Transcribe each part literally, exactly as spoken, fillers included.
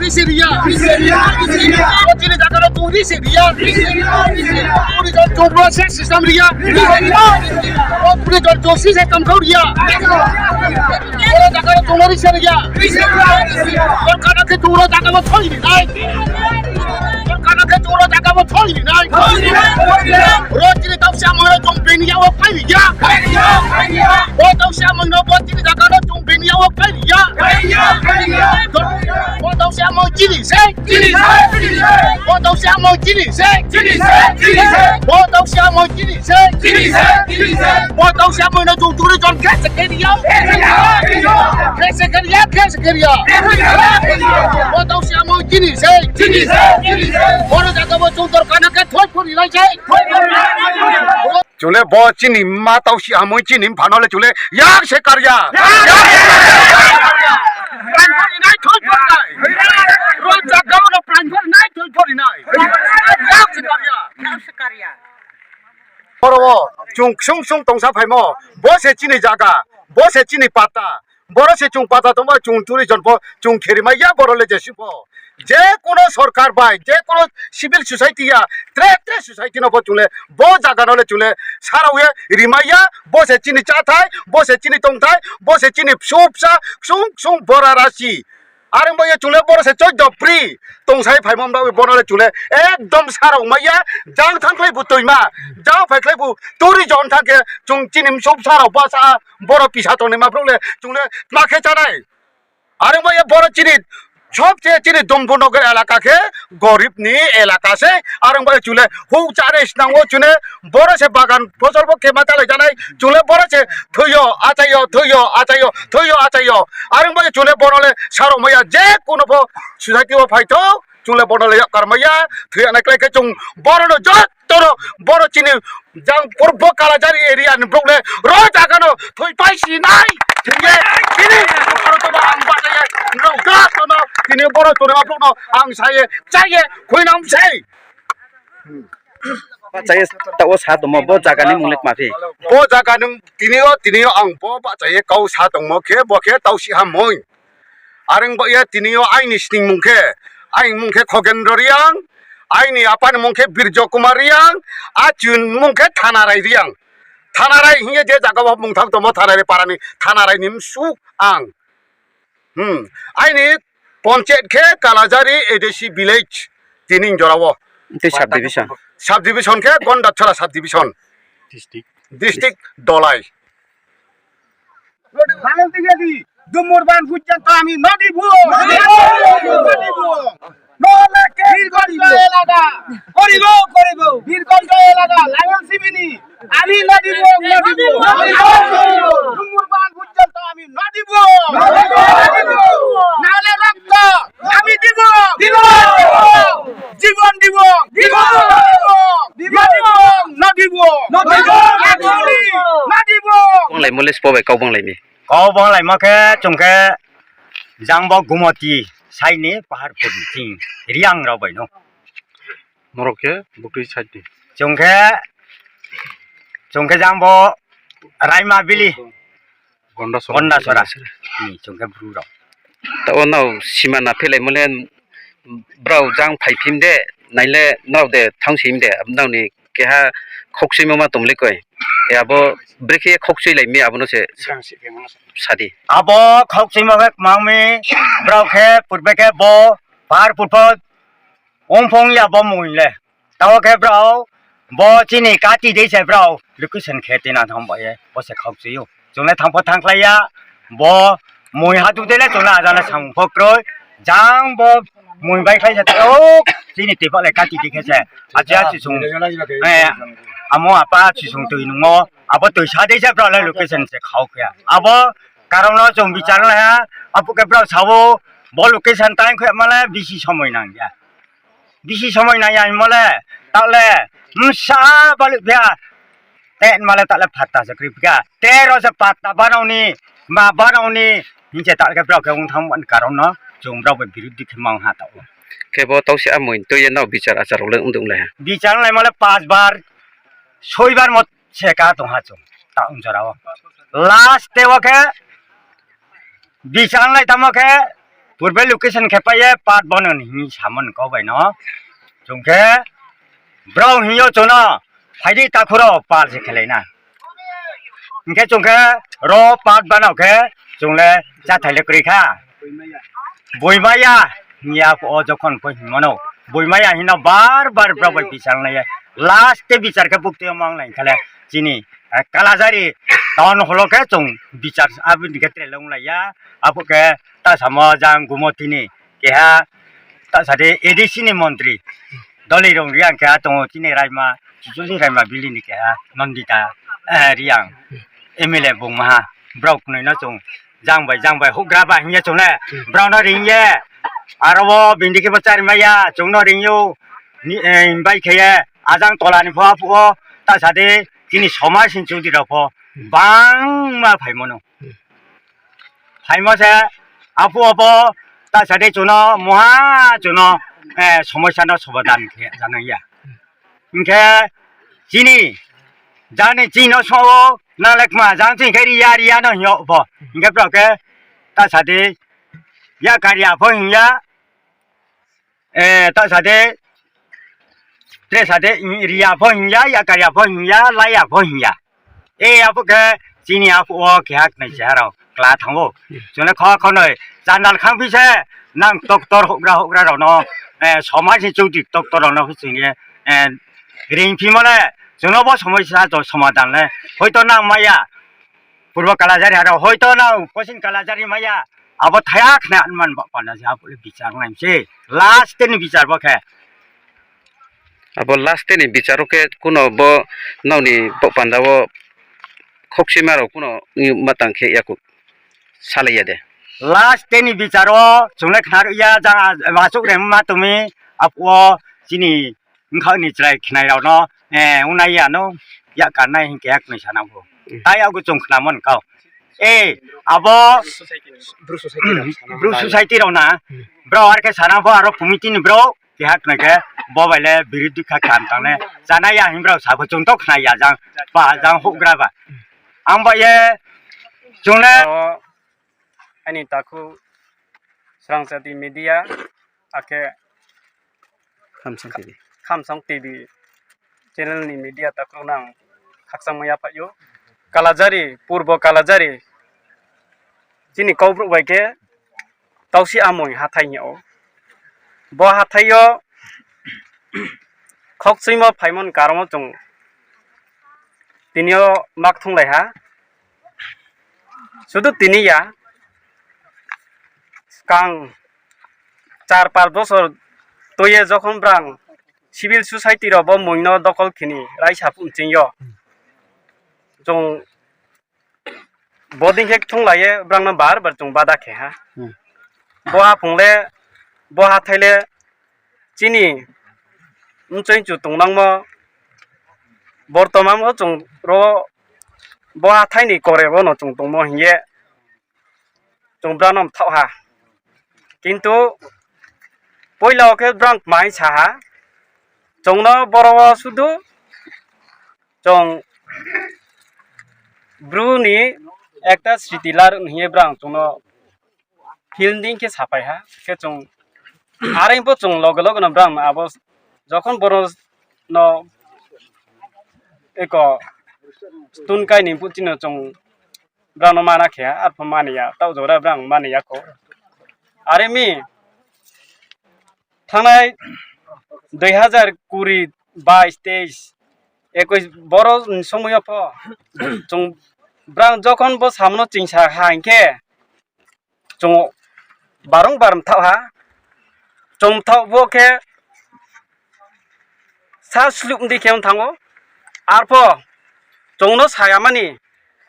Ri se ri ya. Bo chini zaga no chung ri se ri ya. Puri jor chung ro se system ri ya. Bo puri jor chung si se tongthou ri ya. Bo zaga no chung no ri se ri ya. Sorkar no khe chung ro zaga no thoi ri nai. Sorkar no khe chung ro zaga no thoi ri nai. Ro chini tausi amoi no chung bini ya wo phai ri ya. Bo tausi amoi no bo chini zaga no chung bini ya wo phai ri ya. Bo tausi amoi chini se. Bo tausi amoi chini se. Bo tausi amoi chini se. Bo tausi amoi no chung turi jon khe se khe ri ya. Khe se khe ri ya, khe se khe ri ya. Bo tausi amoi chini se. Bo ro zaga bo chung sorkar no khe thoi pho ri nai se. Chung le bo chini ma tausi amoi chini mpha no le chung le yak se kar ya. Praing pho ri nai, thoi pho ri nai. Ro zaga no praing pho ri nai, thoi pho ri nai. Yak se kar ya. Boro wo chung ksung ksung tongsa phaimo, bo se chini zaga, bo se chini pata, boro se chung pata tongmo, chung turi jon pho chung khe ri mai ya, boro le jesi pho. Je kuno sorkar bai, je kuno civil society ya, tre tre society no pho chung le, bo zaga no le chung le, sarao ye ri mai ya, bo se chini cháthai, bo se chini tongthai, bo se chini bsu bsa, ksung ksung bora rasi. Are ong ba ye chung le boro se choido pri tongsai phaimo mrao bono le chung le ekdom sarao mai ya, jang thanngkhlai bu toima, jang phaikhlai bu turi jon thanng khe chung chini bsu bsa rao bsa boro pisa tongnaima brouh le chung le tma khe chánai. Are ong ba ye boro chini sobche chini Dumbur Nagar elaka khe gorib ni elaka se, are ong ba ye chung le houh chánai snang wo chung le boro se bagan fosol pho khe ma chálai janai, chung le boro se thoi yo, achai yo, thoi yo, achai yo, thoi yo, achai yo. Are ong ba ye chung le bono le sarao mai ya, je kuno pho society wo phai thou, chung le bono le yakkar mai ya, thoi ya nai klái khe chung boro no joto no, boro chini jang purbo Kalajari area ni brouh le ro zaga no thoipai si nai. Hing ye, tini boro to ang bahcha ye, nrao joto no, tini boro tongnai brouh no ang sa ye, chá ye, khuinang sei. Bahcha ye taoh wo sa tongmo, bo zaga ni mung le tma phi? Bo zaga ni tini yo, tini yo ang bo bahcha ye kau sa tongmo khe, bo khe Tausi Hamoi. Are ong ba ye tini yo aini sning mung khe, aini mung khe Khogendro Reang, aini apa ni mung khe Birjo Kumar Reang, achu ni mung khe Thanarai Reang. Thanarai hing ye je zaga wo mung thang tongmo, Thanarai para ni, Thanarai ni msu ang. Aini panchayat khe Kalajari A D C village, tini jora wo. Tei subdivision? Subdivision khe Gondachora subdivision. District Dolai. বাঙালি থেকে দি, ডুমুর বান পর্যন্ত আমি না দিব। না দিব। না দিব। বীরগঞ্জ এলাকা। করিব, করিব। বীরগঞ্জ এলাকা, লাঙ্গল সিমিনি। আমি না দিব, না দিব। ডুমুর বান পর্যন্ত আমি না দিব। না দিব। না দিব। নাহলে রক্ত আমি দিব। দিব। জীবন দিব। দিব। দিব। না দিব। না দিব। না দিব। Banglaimo le spo bai kau banglaimi. Kau banglaimo khe chung khe jang bo Gumoti side ni Paharpur ni thing Reang rao bai no. Norok khe buktui side ni. Chung khe, chung khe jang bo Raima Valley. Gondasora. Gondasora. Ni chung khe Bru rao. Taoh wo nrao sima na phelaimo le brao jang phai phim de, nai le nrao de thanng sim de, nrao ni keha khaukchuimo ma tong le koi. E abo brekhe khaukchuilai mi abo no se sa di. Abo khaukchuimo khe kmang mi, brao khe purbe khe bo Paharpur pho ong phung ya bo mui le. Taoh khe brao, bo chini kati dei se brao location khe tina thanng ba ye, bo se khaukchui ou. Chung le thanng pho thanngkhlai ya, bo mui hadu dei le chung le ajang le samung pho kroi, jang bo mui baikhlai se tao, chini tui pha le kati dei khe se. Achi achi chung, amo apa achi chung tui nungmo, abo tui sa dei se brao le location se khaukhe ya. Abo karon no chung bichar lai ha, abo khe brao sa ou, bo location tang khe ma le bisi somoi nang ya. Bisi somoi nang ya hingmo le, taoh le, bsa baluh phi ya, te ma le taoh le patta se kri phi ya, te ro se patta banao ni, ma banao ni, hing se taoh khe brao khe ong thanng man karon no, chung brao bai biruddhi khe mang ha taoh wo. Khe bo Tausi Amoi tui ye nrao bichar achar rao le ong dong lai ha? Bichar onglaimo le pachbar, soibar mo se ka tong ha chung, taoh ong jora wo. Last te wo khe, bichar onglai tamo khe, purbe location khe pai ye part bono ni hing samo ni kau bai no. Chung khe brao hing yo chung no, phai di takhu rao, part se khelai na. Hing khe chung khe ro part bano khe chung le cháthai le kroi kha. Boimaya hing ya phuh wo jokhon pho hingmo no. Boimaya hing no bar bar brao bai bichar lai ye. Last te bichar khe buktui yo mang lai kha le chini, eh, Kalajari town hall wo khe chung bichar abo ni khe tre le onglai ya. Aphuh khe ta samo jang Gumoti ni keha, ta sa di A D C ni montri Dolirong Reang keha tong ou, chini Raima, Chuchusing Raima bili ni keha Nandita, eh, Reang, M L A bung maha. Brao knoi no chung jang bai jang bai houhgra ba hing ye chung le, brao no ring ye, aro wo bini khe bo chári mai ya, chung no ring ou, ni, eh, bai khe ye, ajang tola ni pho aphuh wo, ta sa di, chini somaj ni chudri rao pho bangma phaimo no. Phaimo se, aphuh wo pho, ta sa di chung no, muha chung no, eh, somosya no somadan khe janang ya. Hing khe chini, jani chini no song ou, nang le kma jang chini khe ri ya, ri ya no hing yo pho. Hing khe brao khe, ta sa di, yakar ya pho hing ya, eh, ta sa di, tre sa di, ri ya pho hing ya, yakar ya pho hing ya, la ya pho hing ya. E, aphuh khe chini aphuh wo keha knoi se ha rao kla thanng ou. Chung le kho kho noi, chandal khangphi se, nang doctor houhgra houhgra rao no, eh, somaj ni chudri doctor rao no phi chung ye, eh, ringphimo le, chung no bo somosya to somadan le, hoito nang mai ya, Purbo Kalajari ha rao, hoito nang Poschim Kalajari mai ya, abo thaya khna man ba panda se aphuh le bichar nai se, last ni bichar bo khe. Abo last ni bichar wo khe kuno bo nrao ni bo panda wo khokchima rao kuno ni ma tang khe yaku salai ya de. Last ni bichar wo chung le khna ruh ya, jang achouh rema tong mi, aphuh wo chini bkha ni chrai khnai rao no, eh, ongnai ya no, yakar nai hing khe knoi sanang pho. Tai yagu chung khnamo ni kau. E, abo Bru society rao na, brao ar khe sanang pho aro committee ni brao, keha knoi khe, bo bai le birodhi kha khe ang tang le, chánai ya hing brao sa pho chung to khna ya jang, ba jang houhgra ba. Ang ba ye, chung le, aini takhu Srangchati media, akhe Khamsang T V channel ni media takhu rao no ang khakchangmo yaphaih ou. Kalajari, Purbo Kalajari, chini Kaubru bai khe Tausi Amoi hathái hing ou. Bo hathái yo khokchuimo phaimo ni karon wo chung tini yo ma kthunglai ha. Sudu tini ya, skang char panch bosor tui ye jokhon brang civil society rao bo moing no dokol khe ni raisa phuh nching yo, chung bodei khe kthunglai ye brang no bar bar chung bada khe ha. Bo haphung le, bo hathái le chini mchoi chu tongnangmo, bortoman wo chung ro bo hathái ni kore wo no chung tongmo hing ye chung brang no mthaoh ha. Kintu poila wo khe brang kmai sa ha, chung no boro wo sudu chung Bru ni ekta sriti lar hing ye brang chung no fielding khe saphai ha. Khe chung are pho chung loge loge no brang abo jokhon boro no eko stone kai ni phuh chini chung brang no mana khe ha, arpho mani ya, taoh jora brang mani ya kho. Are mi thanngnai dui hazar kuri, bais, teis, ekuis boro ni somoi yo pho chung brang jokhon bo samo no chingsa ha hing khe chung barong bar mthaoh ha. Chung mthaoh bo khe sa sluh mdi khe ong thanng ou. Arpho chung no sa ya mani,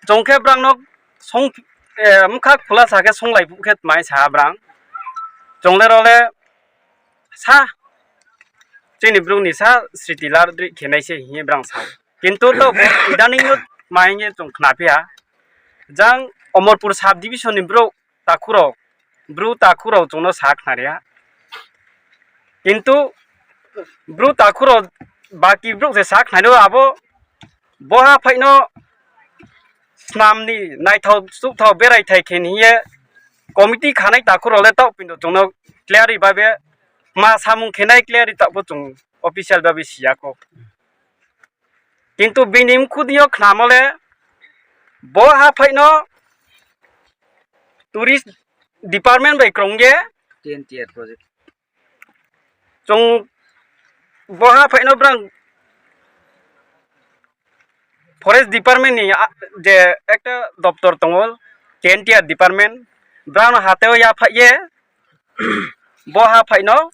chung khe brang no song, eh, bkha khulasa khe songlai phuh khe tmai sa ha brang. Chung le ro le sa, chini Bru ni sa sriti lar dri khe nai se hing ye brang sa ou. Kintu taoh bo idaning yo tma hing ye chung khnaphi ha. Jang Omorpur sub division ni brouh takhu rao, Bru takhu rao chung no sa khnari ha. Kintu Bru takhu rao baki brouh se sa khnari ou abo, bo haphai no snam ni naithao chuhthao beraithai khe ni hing ye committee khanai takhu rao le taoh pin do chung no clearly babe ma samung khenai clearly taoh pho chung official babe si ya khou. Kintu bini mkhu di yo khnamo le bo haphaih no tourist department bai krung ye chung bo haphaih no brang forest department ni je ekta doptor tong ou, K N T R department, brang no hate wo yaphaih ye bo haphaih no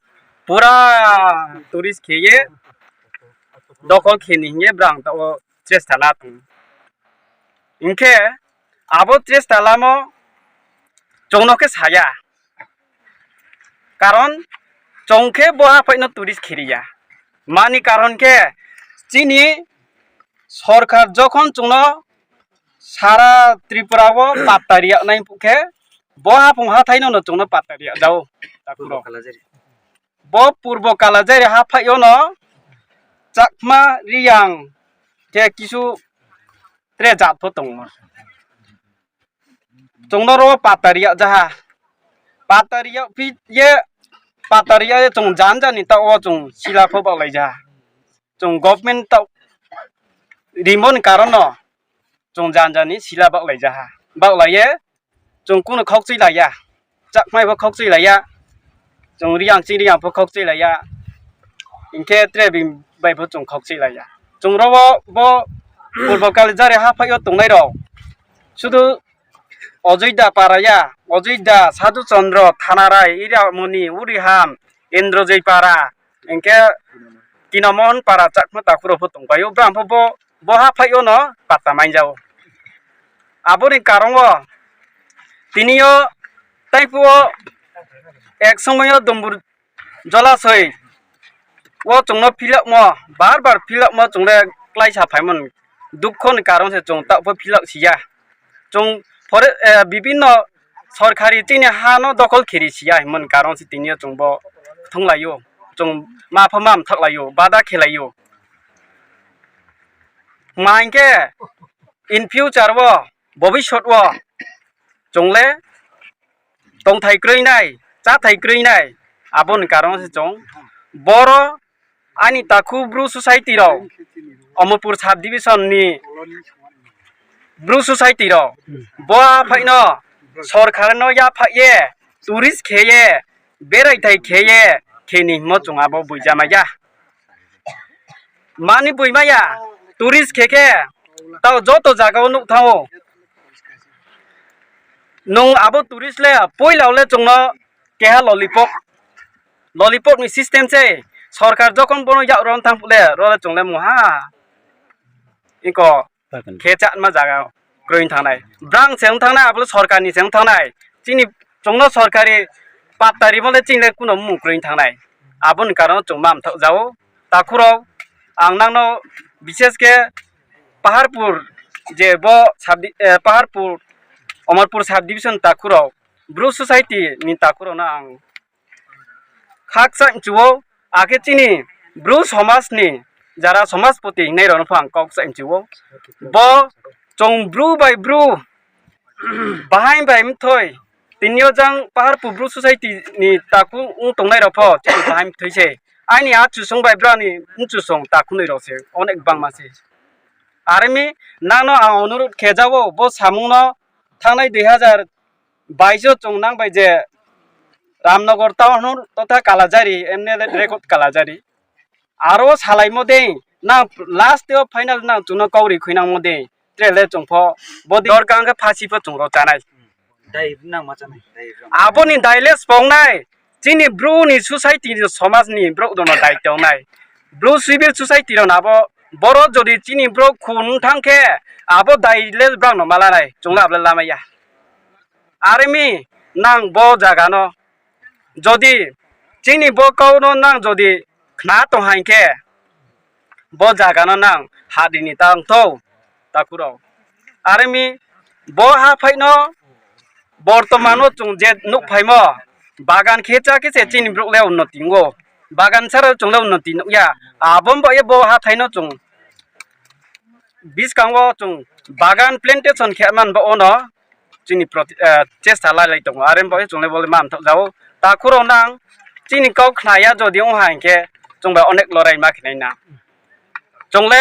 pura tourist khe ye dokhol khe ni hing ye brang taoh wo chesta la tong. Hing khe abo chesta lamo chung no khe sa ya. Karon chung khe bo haphaih no tourist khe ri ya. Mani karon khe chini sorkar jokhon chung no sara Tripura wo patta ri yag nai phuh khe bo haphung hathái no no chung no patta ri yag jao. Bo Purbo Kalajari haphaih yo no Chakma, Reang khe kisu tre jat pho tong ou. Chung no ro wo patta ri yag ja ha. Patta ri yag phi ye, patta ri yag ye chung janja ni taoh wo chung sila pho baohlai ja ha. Chung government taoh rimo ni karon no chung janja ni sila baohlai ja ha. Baohlai ye chung kuno khaukchuilai ya. Chakmai pho khaukchuilai ya. Chung Reang ching Reang pho khaukchuilai ya. Hing khe tre bini bai pho chung khaukchuilai ya. Chung ro wo bo Purbo Kalajari haphaih yo tongnai rao sudu Ojoida para ya, Ojoida, Sadhu Chondro, Thanarai, Iramoni, Uriham, Indrojoi para, hing khe Tinomohon para Chakma takhu rao pho tongpai ou, brang pho bo, bo haphaih yo no patta mai ja ou. Abo ni karon wo tini yo taiphuh wo ek somoi yo Dumbur Jolasoi wo chung no fill up mo, bar bar fill up mo chung le kláisa phaimo ni dukho ni karon se chung taoh pho fill up si ya. Chung bibhinno sorkari chini ha no dokhol khe ri si ya hingmo ni karon se tini yo chung bo kthunglai ou, chung ma pho ma mthaohlai ou, bada khelai ou. Tma hing khe in future wo, bobisot wo chung le tongthai kroi nai, cháthai kroi nai, abo ni karon se chung boro aini takhu Bru society rao, Omorpur sub division ni Bru society rao, bo haphaih no sorkar no yaphaih ye, tourist khe ye, beraithai khe ye, khe ni hingmo chung abo boijamai ya. Mani boimai ya, tourist khe khe, taoh joto zaga wo nuh thanng ou. Nung abo tourist le poila le chung no keha lollipop, lollipop ni system se, sorkar jokhon bo no yak ron thanng phuh le, ro le chung le mungha. Iko khe chánma zaga kroi thanng nai. Brang se ong thanng nai, abo le sorkar ni se ong thanng nai. Chini chung no sorkari patta rimo le chini le kuno mmung kroi thanng nai. Abo ni karon no chung ma mthaoh ja ou. Takhu rao, ang nang no bishesh khe Paharpur, je bo Paharpur, Omorpur sub division takhu rao, Bru society ni takhu rao no ang khakchang mchu ou, akhe chini Bru somaj ni jara somajpoti hingnai rao no pho ang kau kchang mchu ou. Bo chung Bru bai Bru, bahaing bai mthoi, tini yo jang Paharpur Bru society ni takhu ong tongnai rao pho chini bahaing mthoi se. Aini achusong bai brao ni mchusong takhunoi rao se, onek bangma se. Are mi, nang no ang onurodh khe ja ou, bo samung no thanngnai dui hazar bais yo chung nang bai je Ramnagar town totha Kalajari, M N L A record Kalajari. Aro salaimo dei, nang last yo final nang chung no kauri khuinangmo dei, tre le chung pho, bo dorkang khe phasi pho chung ro chánai. Abo ni dai le spongnai, chini Bru ni society ni somaj ni brouh rao no dai tongnai. Bru civil society rao no abo, boro jodi chini brouh khun thanng khe, abo dai le brao no ma lanai, chung le abo le lamai ya. Are mi, nang bo zaga no, jodi chini bo kau no nang jodi khna tong haing khe, bo zaga no nang hadi ni tang thou, takhu rao. Are mi, bo haphaih no bortoman wo chung je nuhphaimo, bagan khe chá khe se chini brouh le unnoti ong ou. Bagan sara chung le unnoti nuh ya. Abo ni baoh ye bo hathái no chung buskang wo chung bagan plantation khe man baoh wo no chini proti-, eh, chesta lailai tongo. Are bo ye chung le bo le ma mthaoh ja ou. Takhu rao nang, chini kau khna ya jodi ong ha hing khe, chung bai onek lorai ma khe nai na. Chung le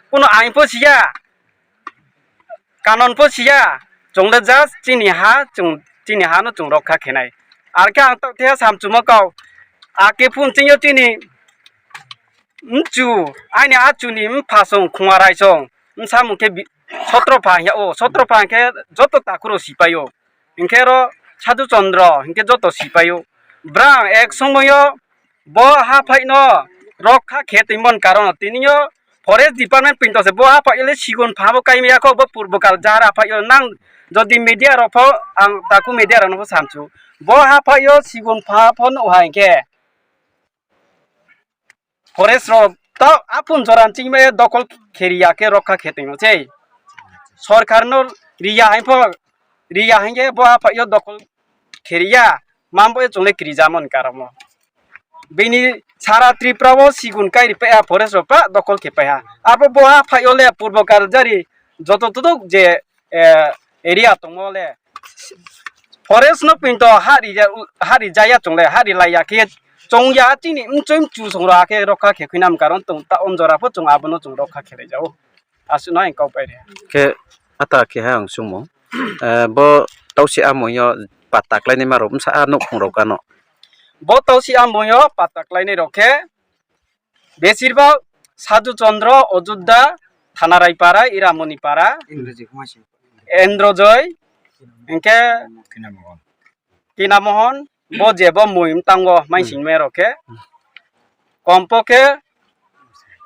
kuno ain pho si ya, kanon pho si ya, chung le just chini ha, chung, chini ha no chung rokha khe nai. Are khe ang taoh the samchumo kau, ake phun ching yo chini mchu, aini achu ni mpha song, khunga rai song, bsamung khe bi-, sotro pha hing ya ou, sotro pha hing khe joto takhu rao sipai ou. Hing khe ro Sadhu Chondro hing khe joto sipai ou. Brang ek somoi yo bo haphaih no rokha khe tongmo ni karon no tini yo forest department pinto se bo haphaih yo le sigun pha bo kaimai ya kho, bo purbo kal jahar haphaih yo nang jodi media rao pho, ang takhu media rao no pho samchu. Bo haphaih yo sigun pha pho nuh ha hing khe forest rao taoh aphun jora ni chingmai ye dokol khe ri ya khe rokha khe tongmo sei. Sorkar no ri ya hing pho, ri ya hing khe bo haphaih yo dokol khe ri ya, man bo ye chung le krijamo ni karon wo. Bini sara Tripura wo sigun kai ri pai ha, forest rao pa dokol khe pai ha. Arphuh bo haphaih yo le purbo Kalajari joto todok je, eh, area tongmo le forest no pinto ha ri ja-, ha ri ja ya chung le, ha ri lai ya khe chung ya chini mchoi mchu song rao akhe rokha khe khuinang karon tong ta on jora pho chung abo no chung rokha khe lai ja ou. Asuh no ang kau pai ri. Khe ata khe ha ang sungmo. Eh, bo tausi amoing yo pata kláinaima rao bsa a nouhkhong rao kano. Bo tausi amoing yo pata kláinai rao khe besirbag Sadhu Chondro, Ojudda, Thanaraipara, Iramoni Para, Endrojoi, hing khe Kinamohon, bo je bo moi mtang wo maisingmai rao khe, kom pho khe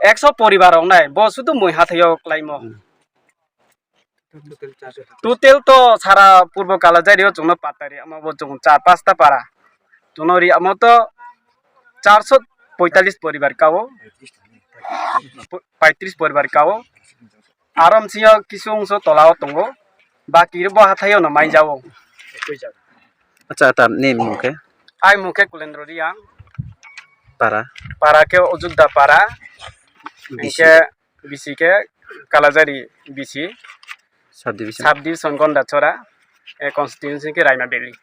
ekso poribar rao nai, bo sudu moi hathái yo kláimo. Total to sara purbo Kalajari yo chung no pata ri yamo bo chung char pasta para. Chung no ri yamo to চারশো পঁয়তাল্লিশ poribar ka ou, পঁয়ত্রিশ poribar ka ou. Aro bsing yo kisu ongso tola wo tong ou. Baki rao bo hathái yo no mai ja ou. Acha, ata ni mung khe? Ai mung khe Kulendro Reang. Para? Para khe Ojudda Para. Bisi. Hing khe bisi khe Kalajari bisi. Subdivision. Subdivision Gondachora, eh, constituency khe Raima Valley.